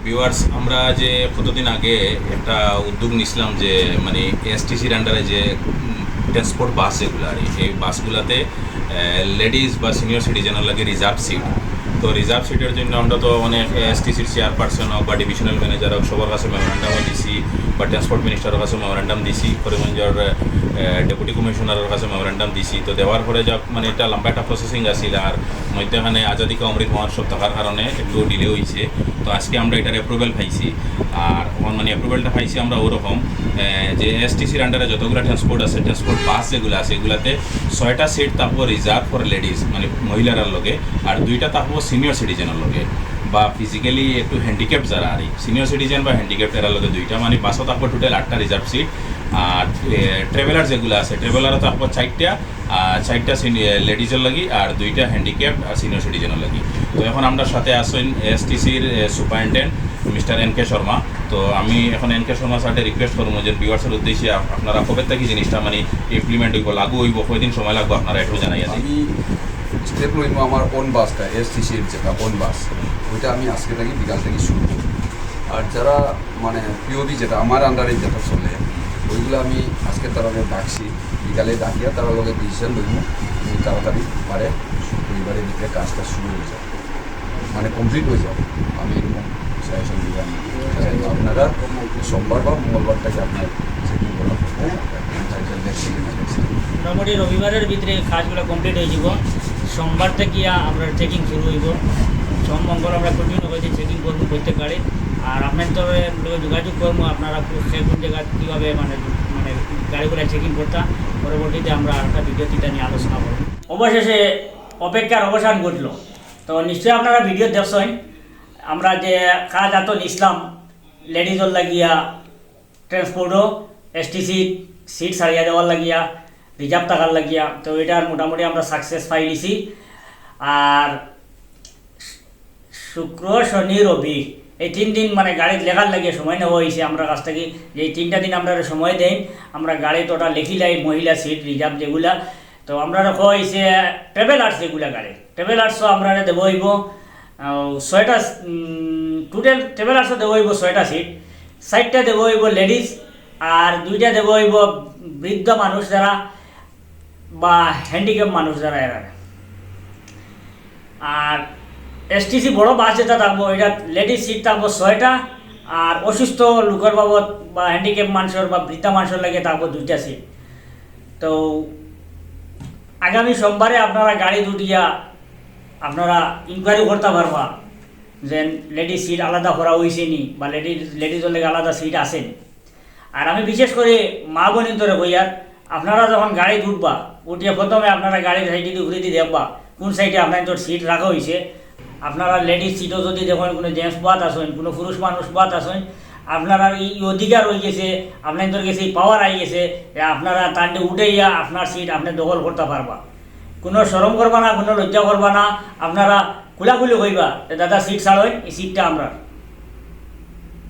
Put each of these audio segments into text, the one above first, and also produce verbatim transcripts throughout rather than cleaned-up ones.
ভিউয়ার্স, আমরা যে কতদিন আগে একটা উদ্যোগ নিছিলাম যে, মানে, এএসটিসির আন্ডারে যে ট্রান্সপোর্ট বাস যেগুলো আর কি, এই বাসগুলাতে লেডিজ বা সিনিয়র সিটিজেনের লাগে রিজার্ভ সিট। তো রিজার্ভ সিটের জন্য আমরা তো অনেক এএসটিসির চেয়ারপারসন হোক বা ডিভিশনাল ম্যানেজার হোক, সবার কাছে মেমোরান্ডামও দিছি বা ট্রান্সপোর্ট মিনিস্টারের কাছে মেমোরান্ডাম দিছি, করিমগঞ্জের ডেপুটি কমিশনারের কাছে মেমোরান্ডাম দিছি। তো দেওয়ার পরে যা, মানে, এটা লম্বা একটা প্রসেসিং আছিল, আর মধ্যখানে আজাদি কা অমৃত মহোৎসব থাকার কারণে একটু ডিলে হয়েছে। তো আজকে আমরা এটার অ্যাপ্রুভাল পাইছি। আর এখন, মানে, অ্যাপ্রুভালটা পাইছি আমরা ওরকম, আহ, যে এএসটিসির আন্ডারে যতগুলা ট্রান্সপোর্ট আছে, ট্রান্সপোর্ট বাস যেগুলো আছে, এগুলাতে ছয়টা সিট থাকবো রিজার্ভ ফর লেডিজ, মানে, মহিলারার লগে, আর দুইটা থাকবো সিনিয়র সিটিজেনের লগে বা ফিজিক্যালি একটু হ্যান্ডিক্যাপ যারা আর কি, সিনিয়র সিটিজেন বা হ্যান্ডিক্যাপ এরার লগে দুইটা, মানে, বাসও থাকবো টোটাল আটটা রিজার্ভ সিট। আর ট্রাভেলার যেগুলো আছে, ট্রাভেলারও থাকবো চারটা, আর চারটা সিনি-, এ, লেডিজের লাগি আর দুইটা হ্যান্ডিক্যাপ আর সিনিয়র সিটিজেনের লাগি। তো এখন আমরা সাথে আছেন এএসটিসির superintendent mister N K Sharma. তো আমি এখন এন কে শর্মা স্যারকে রিকোয়েস্ট করবো যে ভিউয়ার্সের উদ্দেশ্যে আপ-, আপনারা কবে থেকে জিনিসটা, মানে, ইমপ্লিমেন্ট হইব, লাগু হইব, কয়দিন সময় লাগবে আপনারা একটু জানাইয়া দিন। আমি স্টেপ লইব আমার ওন বাসটা, এএসটিসির যেটা ওন বাস, ওইটা আমি আজকে থাকি, বিকাল থেকে শুরু করব। আর যারা, মানে, পিওবি যেটা আমার আন্ডারে যেটা চলে, ওইগুলো আমি আজকে তারা ডাকছি, বিকালে ডাকিয়া তারা লগে ডিসিশন লইব, এই তাড়াতাড়ি পারে রবিবারের ভিতরে কাজটা শুরু হয়ে যাবে, মানে, কমপ্লিট হয়ে যাবে। আমি এরকম সাজেশন দিলাম। আপনারা সোমবার বা মঙ্গলবারটাকে আপনার চেকিং করা হবে। মোটামুটি রবিবারের ভিতরে কাজগুলো কমপ্লিট হয়ে যাব। সোমবার থেকে আমরা চেকিং শুরু হইব। সোম মঙ্গল আমরা কন্টিনিউ হইতে চেকিং করবো প্রত্যেক গাড়ি। আর আপনার তো লোক যোগাযোগ করবো, আপনারা কো-, সে কোন জায়গা কীভাবে, মানে, মানে, গাড়িগুলো চেকিং করতাম। পরবর্তীতে আমরা আরেকটা ভিডিও তিনটা নিয়ে আলোচনা করবো। অবশেষে অপেক্ষার অবসান ঘটলো। তো নিশ্চয়ই আপনারা ভিডিও দেখছেন, আমরা যে কাজ আতো নিছিলাম লেডিজর লাগিয়া, ট্রান্সপোর্টও এসটিসি সিট ছাড়িয়া দেওয়ার লাগিয়া, রিজার্ভ থাকার লাগিয়া, তো এটার মোটামুটি আমরা সাকসেস পাইলিছি। আর শুক্র, শনি, রবি, এই তিন দিন, মানে, গাড়িত লেখার লাগিয়া সময় নেওয়া হয়েছে আমরা কাছ থেকে, যে এই তিনটা দিন আমরা সময় দেই, আমরা গাড়িত ওটা লেখিলাই, মহিলা সিট রিজার্ভ যেগুলা। তো আমরা রাখা হয়েছে ট্রাভেলার্স যেগুলা গাড়ি, ট্রাভেলার্সও আমরা দেবো হইব, আহ, ছয়টা, টোটাল ট্রাভেলার্সও দেবো হইব ছয়টা সিট, চারটা দেবো হইব লেডিজ, আর দুইটা দেবো হইব বৃদ্ধ মানুষ যারা বা হ্যান্ডিক্যাপ মানুষ যারা এরা। আর এসটিসি বড় বাস যেটা থাকবো, এটা লেডিজ সিট থাকবো ছয়টা, আর অসুস্থ লোকের বাবদ বা হ্যান্ডিক্যাপ মানুষের বা বৃদ্ধা মানুষের লাগে থাকবো দুইটা সিট। তো আগামী সোমবারে আপনারা গাড়িত উঠিয়া আপনারা ইনকোয়ারি করতে পারবা যে লেডিজ সিট আলাদা করা হয়েছে নি বা লেডিজ, লেডিজর লাগে আলাদা সিট আছে নি। আর আমি বিশেষ করে মা বোনতরে কইয়ার, আপনারা যখন গাড়িত উঠবা, উঠিয়া প্রথমে আপনারা গাড়ির সাইডে ঘুরে দিয়ে দেখবা কোন সাইডে আপনার সিট রাখা হয়েছে। আপনারা লেডিজ সিটও যদি দেখেন কোনো জেন্টস বাদ আছেন, কোনো পুরুষ মানুষ বাদ আছেন, আপনারা এই অধিকার হয়ে গেছে, আপনাদের গেছে এই পাওয়ার আই গেছে যে আপনারা তান্ডে উঠাইয়া আপনার সিট আপনি দখল করতে পারবা। কোনো শরম করবা না, কোনো লজ্জা করবা না, আপনারা খোলাখুলি কইবা যে, "দাদা, সিট ছাড়ইন, এই সিটটা আমরার।"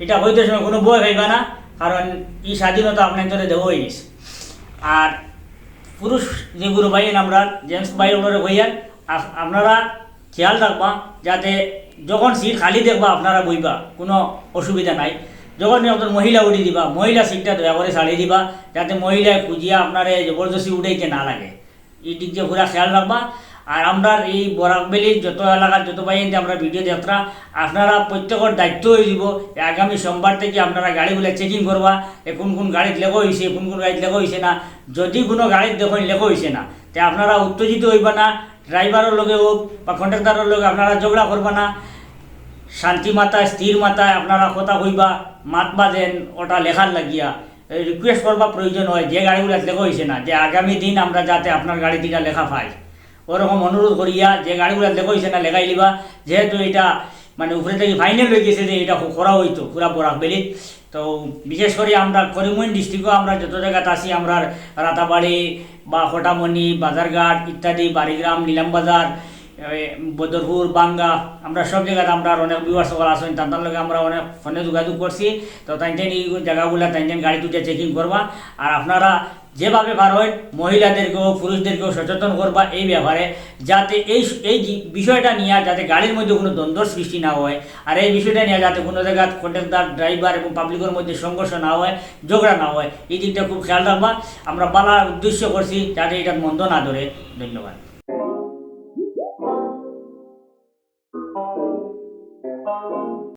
এটা কইতে সময় কোনো ভয় পাইবা না, কারণ এই স্বাধীনতা আপনাদের দেওয়া হয়ে গেছে। আর পুরুষ যেগুলো ভাইয়েন, আমরা জেন্টস ভাই ওগুলোরে কইয়ার, আপ-, আপনারা খেয়াল রাখবা যাতে যখন সিট খালি দেখবা আপনারা বইবা, কোনো অসুবিধা নাই। যখন একজন মহিলা উঠি দিবা, মহিলা সিটটা দয়া করে ছাড়ি দিবা, যাতে মহিলায় খুঁজিয়া আপনারে জবরদস্তি উঠাইতে না লাগে। এই দিক দিয়ে পুরা খেয়াল রাখবা। আর আমরা এই বরাক ভ্যালির যত এলাকার যত ভাইয়েন আমরা ভিডিও দেখরা, আপনারা প্রত্যেকের দায়িত্ব হয়ে দিব যে আগামী সোমবার থেকে আপনারা গাড়িগুলো চেকিং করবা, এ কোন কোন গাড়িত লেখা হয়েছে, কোন কোন গাড়িত লেখা হয়েছে না। যদি কোনো গাড়িত দেখেন লেখা হয়েছে না, তে আপনারা উত্তেজিত হইবা না, ড্রাইভারের লগে হোক বা কন্ট্রাক্টরের লগে আপনারা ঝগড়া করবা না। শান্তি মাথায়, স্থির মাথায় আপনারা কথা কইবা, মাতবা যেন ওটা লেখার লাগিয়া। রিকোয়েস্ট করবা প্রয়োজন হয়, যে গাড়িগুলো লেখা হয়েছে না, যে আগামী দিন আমরা যাতে আপনার গাড়ি দুইটা লেখা পাই, ওরকম অনুরোধ করিয়া যে গাড়িগুলো লেখা হয়েছে না, লেখাই লিবা। যেহেতু এটা, মানে, উপরে থেকে ফাইনাল হয়ে গেছে যে এটা করা হইতো পুরা বরাক ভ্যালি। তো বিশেষ করে আমরা করিমগঞ্জ ডিস্ট্রিক্টও আমরা যত জায়গাতে আছি, আমরা রাতাবাড়ি বা কোটামণি, বাজারঘাট ইত্যাদি, বাড়িগ্রাম, নিলামবাজার, এ, বদরপুর, বাঙ্গা, আমরা সব জায়গাতে আমরা অনেক ভিউয়ার্স সকল আছেন, তাদের লগে আমরা অনেক ফোনে যোগাযোগ করছি। তো তাই এই জায়গাগুলা তাই গাড়ি দুইটা চেকিং করবা। আর আপনারা যেভাবে পারইন মহিলাদেরকেও পুরুষদেরকেও সচেতন করবা এই ব্যাপারে, যাতে এই এই যে বিষয়টা নিয়ে যাতে গাড়ির মধ্যে কোনো দ্বন্দ্ব সৃষ্টি না হয়, আর এই বিষয়টা নিয়ে যাতে কোনো জায়গা কন্ট্রাক্টর, ড্রাইভার এবং পাবলিকের মধ্যে সংঘর্ষ না হয়, ঝগড়া না হয়, এই দিকটা খুব খেয়াল রাখবা। আমরা ভালা উদ্দেশ্য করছি, যাতে এটা মন্দ না ধরে। ধন্যবাদ।